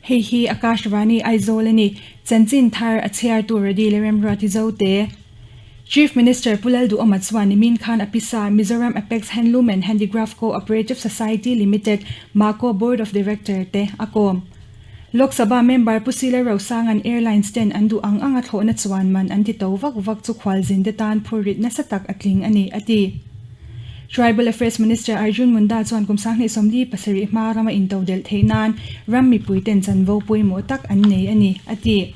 Hei hi Akashvani Aizawl a ni. Chanchin thar a chhiartu Redi leh Remruati Zote. Chief Minister Pu Lalduhawma chuan nimin khan a pisa Mizoram Apex Handloom and Handicraft Co-operative Society Limited, MACO, Board of Director te a kawm. Lok Sabha member Pu Sila Rosanga'n Airlines ten an duh ang anga thlawhna chuan man an ti to vak vak chu khualzin te tan phurrit nasa tak a tling a ni, a ti. Tribal Affairs Minister Arjun Munda chuan kum 2027 hma rama intodelh theih nan ram mipui ten chanvo pawimawh tak an nei a ni, a ti.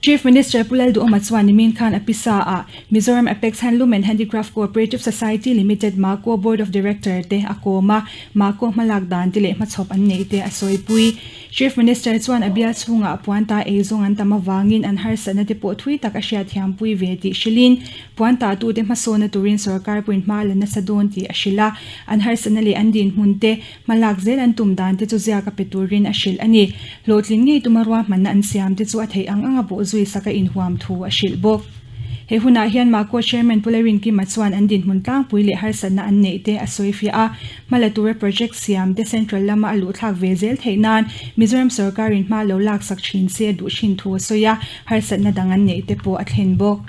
Chief Minister Pu Lalduhawma chuan nimin khan a pisa ah Mizoram Apex Handloom and Handicraft Cooperative Society Limited, MACO, Board of Director te a kawm a, MACO hmalak dan te leh hmachhawp an neih te a sawipui. Chief Minister chuan a bial chhungah puan ta eizawng an tam avangin an harsatna te pawh thui tak a hriatthiampui ve tih hrilhin Puan tahtute hmasawna turin sorkar puin hma la nasa dawn tih a hrilh a, an harsatna leh an dinhmun te, hmalak zel an tum dan te chu ziak a pe turin a hrilh a ni. Hlawhtling ngei tuma ruahmanna an siam te chu a theih ang anga bawhzui sak a inhuam thu a hrilh bawk. He hunah hian Mako Chairman Pu Larinkima chuan an dinhmun tlangpui leh harsatna an neih te a sawifiah a, hmala tura project siam te central lama a luhthlak ve zel theih nan Mizoram sorkarin hma lo laksak thin se a duh thin thu a sawi a, harsatna dang an neih te pawh a thlen bawk.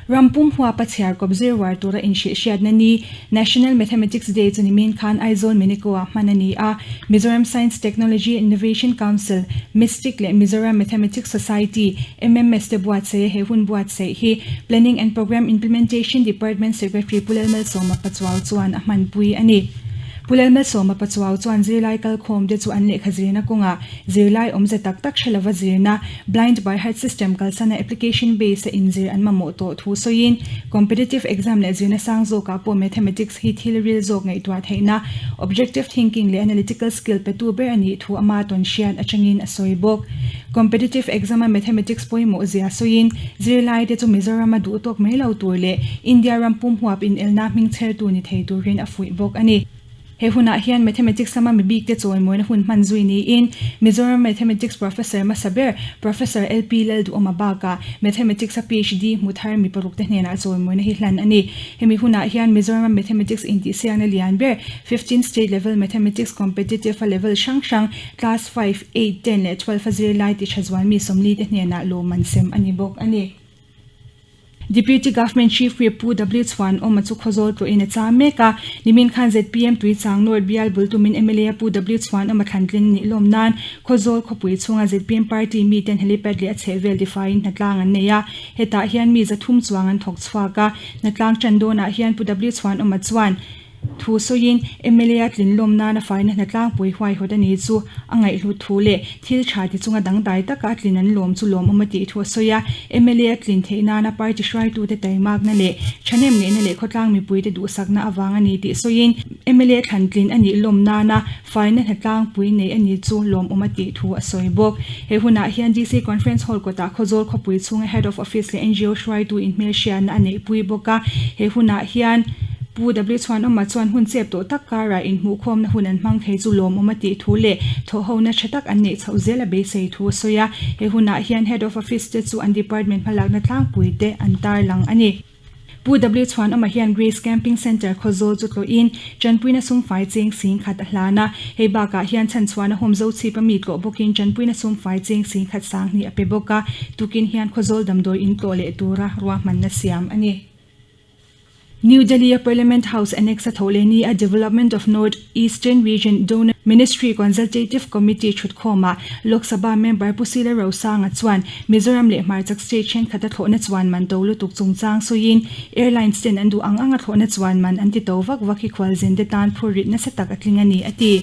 Rampum huapa chhiar kawp zir uar tura inhrihhriatna ni, National Mathematics Day chu nimin khan Aizawl Minico-ah hman a ni a. Mizoram Science Technology Innovation Council, MISTIC, leh Mizoram Mathematics Society, MMS, te buatsaih a he hun buatsaih hi Planning and Programme Implementation Department Secretary Pu Lalmalsawma Pachuau chuan a hmanpui a ni. Pu Lalmalsawma Pachuau chuan zirlai kalkhawm te chu an lehkha zirna kawngah Zirlai awmze tak tak hre lova zirna, Blind by heart system kalsana application base a inzir an mamawh tawh thu sawiin, competitive exam leh zirna sang zawkah pawh mathematics hi thil ril zawk ngaihtuah theihna, objective thinking leh analytical skill petu ber a nih thu ama tawn hriat atangin a sawi bawk. Competitive exam a mathematics pawimawh zia sawiin, zirlai te chu Mizoram a duh tawk mai lo tur leh India ram pum huap inelna hming chhertu ni thei turin a fuih bawk a ni. He hunah hian Mathematics lama mi bikte chawimawina hun hman zui niin Mizoram Mathematics Professor hmasa ber Professor LP Lalduhawma bakah Mathematics a PhD hmu thar mi parukte hnenah chawimawina hi hlan a ni. Hemi hunah hian Mizoram Mathematics intihsiakna lian ber 15 State Level Mathematics Competitive a level hrang hrang Class 5, 8, 10 leh 12 a zirlai ti tha zual mi 40 te hnenah lawmman sem a ni bawk a ni. Deputy Government Chief Whip Pu W Chhuanawma chu Khawzawl tlawhin a cham mek a, nimin khan zpm Tuichang North bial bul tumin mla Pu W Chhuanawma thlantlin nih lawm nan Khawzawl khawpui chhunga zpm party miten helipad leh a chhehvel tifaiin hnatlang an nei a, hetah hian mi 300 chuang an thawk chhuak a, hnatlang tan dawnah hian Pu W Chhuanawma chuan Thu sawiin mla tlin lawm nana faina hnatlangpui huaihawt a ni chu a ngaihhlut thu leh thil tha ti chunga dangdai taka a tlin an lawm chu lawmawm a tih thu a sawi a. Mla tlin theih nana party hruaitute taimakna leh thahnem ngeihna leh khawtlang mipuite duhsakna avang a ni tih sawiin mla thlan tlin a nih lawm nana faina hnatlangpui nei a ni chu lawmawm a tih thu a sawi bawk. He hunah hian DC Conference Hall kawtah Khawzawl khawpui chhunga Head of Office leh NGO hruaitu inhmelhriatna a neihpui bawk a. He hunah hian Pu W Chhuanawma chuan hun chep tawh tak karah inhmuhkhawmna hun an hmang thei chu lawmawm a tih thu leh thawhhona tha tak an neih chhoh zel a beisei thu a sawi a. He hunah hian Head of Office te chu an department hmalakna tlangpui te an tarlang a ni. Pu W Chhuanawma hian Grace Camping Centre Khawzawl chu tlawhin tanpuina sumfai cheng sing khat a hlan a. Hei bakah hian chhanchhuahna home Zochhip a mi tlawh bawkin tanpuina sumfai cheng sing khat sang hnih a pe bawk a. Tukin hian Khawzawl damdawi in tlawh leh tura ruahmanna siam a ni. New Delhi-a Parliament House Annex-a tho leh ni a Development of North Eastern Region Donor Ministry Consultative Committee thutkhawmah Lok Sabha member Pu Sila Rosanga chuan Mizoram leh hmarchak state thenkhat a thlawhna chuan man to lutuk chungchang sawiin airlines ten an duh ang anga thlawhna chuan man an ti to vak vak hi khualzin te tan phurrit nasa tak a tling a ni a ti.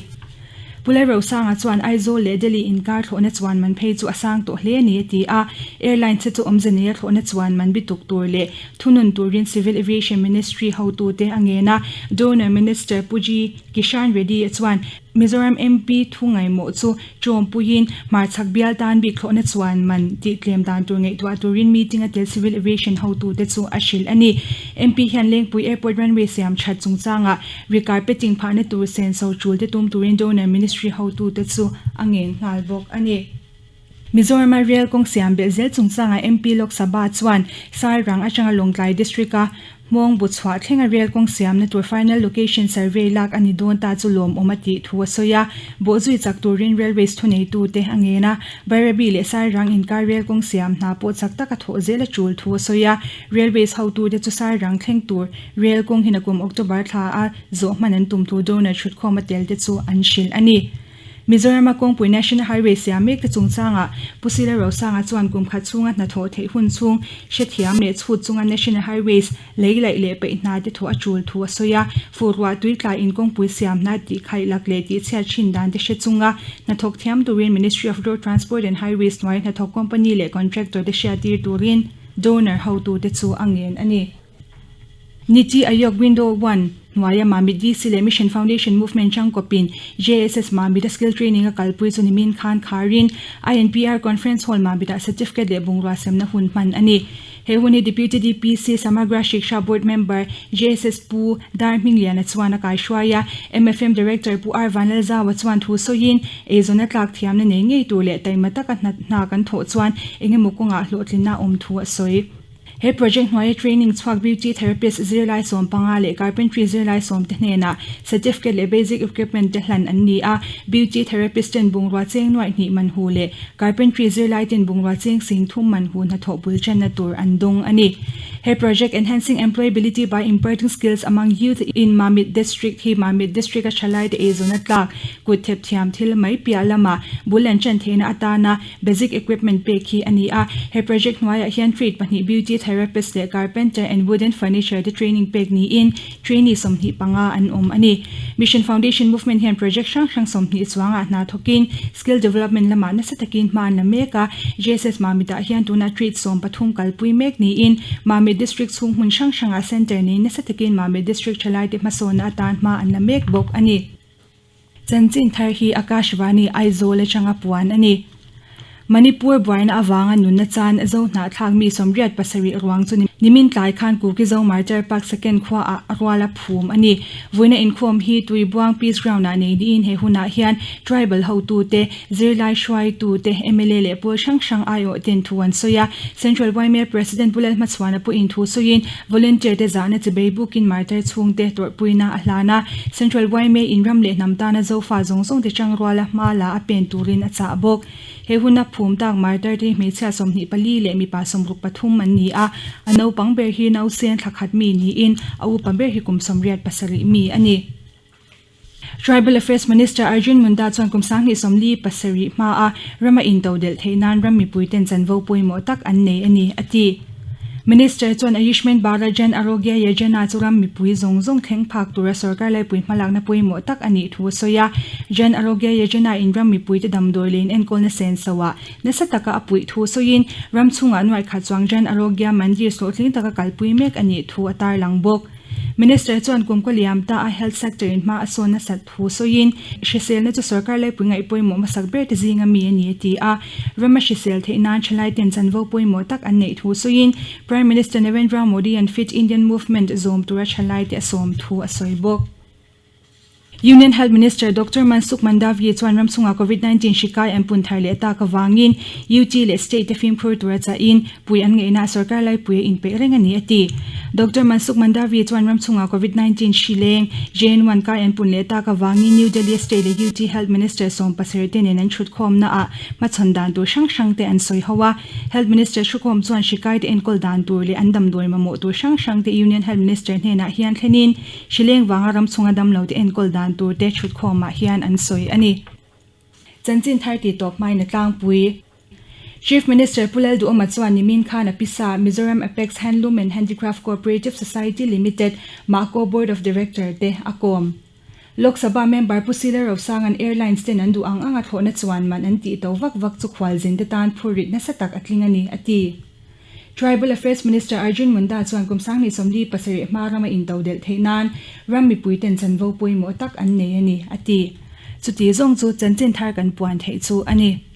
Pu Lalrosanga chuan Aizawl leh Delhi inkar thlawhna chuan man phei chu a sang tawh hle a ni a ti a, airlines te chu awmze neia thlawhna chuan man bituk tur leh thunun turin Civil Aviation Ministry hotute a ngen a, Donor Minister Pu G Kishan Reddy a chuan Mizoram MP thu ngaimawh chu tawmpuiin hmarchhak bial tan bik thlawhna chuan man tih tlem dan tur ngaihtuah turin meeting a tel Civil Aviation hotute chu a hrilh a ni. MP hian Lengpui Airport runway siam that chungchangah Recarpeting phahna tur senso tul te tum turin Donor Ministry hotute chu a ngen nghal bawk a ni. Mizorama Rail kawng siam belh zel chungchangah MP Lok Sabha chuan Sairang atanga Lawngtlai District-a Hmawng bu chhuah thlenga rel kawng siamna tur final location survey lak a ni dawn ta chu lawmawm a tih thu a sawi a. Bawhzui chak turin railways thuneitute a ngen a, Bairabi leh Sairang inkar rel kawng siam hna pawh chak taka thawh zel a tul thu a sawi a. Railways hotute chu Sairang thleng tur rel kawng hi nakum October thla a zawh hman an tum thu donor thutkhawm a tel te chu an hrilh a ni. Mizorama kawngpui National Highway siam mek te chungchangah Pu Sila Rosanga chuan kum khat chhunga hnathawh theih hun chhung hrethiam leh chhut chunga National Highways lei laih leh peih hna te thawh a tul thu a sawi a. Fur ruah tui tlai in kawngpui siam hna tih khaih lak leh tih chhiat thin dan te hre chunga hnathawk thiam turin Ministry of Road Transport and Highways hnuai hnathawk company leh contractor te hriattir turin donor hotute chu a ngen a ni. Niti Aayog Window One hnuaia Mamit DC leh Mission Foundation Movement changkawpin JSS Mamit-a skill training a kalpui chu nimin khan kharin INPR Conference Hall Mamit-ah certificate leh bungrua semna hun hman a ni. He hun hi Deputy DPC Samagra Shiksha Board Member JSS Pu Dar Hmingliana chuan a kaihruai a, MFM Director Pu R Vanlalzaua chuan thu sawiin eizawn a tlak thiamna nei ngei tur leh taima taka hna kan thawh chuan engemaw kawngah hlawhtlinna a awm thu a sawi. He project hnuaia training chhuak beauty therapist zirlai 15 leh carpentry zirlai 10 te hnenah certificate leh basic equipment te hlan an ni a. Beauty therapist ten bungrua cheng nuaih hnih man hu leh carpentry zirlai ten bungrua cheng sing thum man hu hnathawh bul channa tur an dawng a ni. He project Enhancing Employability by Imparting Skills Among Youth in Mamit District hi Mamit District a thalai te eizawn a tlak kut thep thiam thil mai piah lamah bul an chan theihna atana Basic equipment pek hi a ni a, he project hnuaiah hian trade pahnih beauty therapist leh carpenter and wooden furniture te training pek niin trainee 25 an awm a ni. Mission Foundation Movement hian project hrang hrang 20 chuangah hna thawkin skill development lamah nasa takin hma an la mek a, JSS Mamitah hian tunah trade 13 kalpui mek niin Mamit District chhung hmun hrang hrangah centre nei nasa takin Mamit District thalaite hmasawnna atan hma an la mek bawk a ni. Chanchin thar hi Akashvani Aizawl atanga puan a ni. Manipur buaina avanga nunna chan Zo hnahthlak mi 87 ruang chu nimin tlai khan Kuki Zo Martyr Park Second khuaah a ruala phum a ni. Vuina inkhawm hi Tuibuang Peace Ground-ah nei niin he hunah hian Tribal hotute, zirlai hruaitute, mla leh pawl hrang hrang aiawh ten thu an sawi a. Central yma President Pu Lalhmachhuana pawhin thu sawiin Volunteer te zahna chi bei bukin martyr chhungte tawrhpuina a hlan a, Central yma in ram leh hnam tana Zofa zawng zawng te tangruala hma la a pen turin a chah bawk. He huna phum tak martyr te hi hmeichhia 24 leh mipa 63 an ni a, a naupang ber hi nausen thla khat mi niin a upa ber hi kum 87 mi a ni. Tribal Affairs Minister Arjun Munda chuan kum 2047 hmaa rama intodelh theih nan ram mipuiten chanvo pawimawh tak an nei a ni, a ti. Minister chuan Ayushman Bharat Jan Arogya Yojana chu ram mipui zawng zawng thleng phak tura sorkar laipui hmalakna pawimawh tak a nih thu a sawi a. Jan Arogya Yojana in ram mipuite damdawi leh inenkawlna senso ah nasa taka a puih thu sawiin ram chhungah nuaih khat chuang Jan Arogya Mandir hlawhtling taka kalpui mek a nih thu a tarlang bawk. Minister chuan kum kaw liam ta a health sector in hma a sawn nasat thu sawiin, hriselna chu sorkar laipui ngaih pawimawh hmasak ber te zinga mi a ni a ti a. Rama hrisel theih nan thalai ten chanvo pawimawh tak an neih thu sawiin, Prime Minister Narendra Modi an Fit Indian Movement zawm tura thalai te a sawm thu a sawi bawk. Union Health Minister Doctor Mansukh Mandaviya chuan ram chhungah Covid-19 hri kai an pun thar leh tak avangin UT leh state te fimkhur tura chahin pui an ngaihna sorkar laipui a inpeih reng a ni a ti. Doctor Mansukh Mandaviya chuan ram chhungah Covid-19 hri leng JN1 kai an pun leh tak avangin New Delhi state leh UT Health Minister 17 te nen an thutkhawmna ah hmachhawn dan tur hrang hrang te an sawi ho a. Health Minister Thukhawm chuan hri kai te enkawl dan tur leh an damdawi mamawh tur hrang hrang te Union Health Minister hnenah hian thlenin Hrileng vanga ram chhunga damlo te enkawl dan tur te thutkhawmah hian an sawi a ni. Chanchin thar tih tawp hmain a tlangpui. Chief Minister Pu Lalduhoma chuan nimin khan a pisa Mizoram Apex Handloom and Handicraft Cooperative Society Limited, Mahco Board of Director te a kawm. Lok Sabha member Pu Sila Rosanga'n Airlines ten an duh ang anga thlawhna chuan man an tih to vak vak chu khualzin te tan phurrit nasa tak a tling a ni, a ti. Tribal Affairs Minister Arjun Munda chuan kum 2047 hma rama intodelh theih nan ram mipuiten chanvo pawimawh tak an nei a ni, a ti. Chuti zawng chu chanchin thar kan puan theih chu a ni.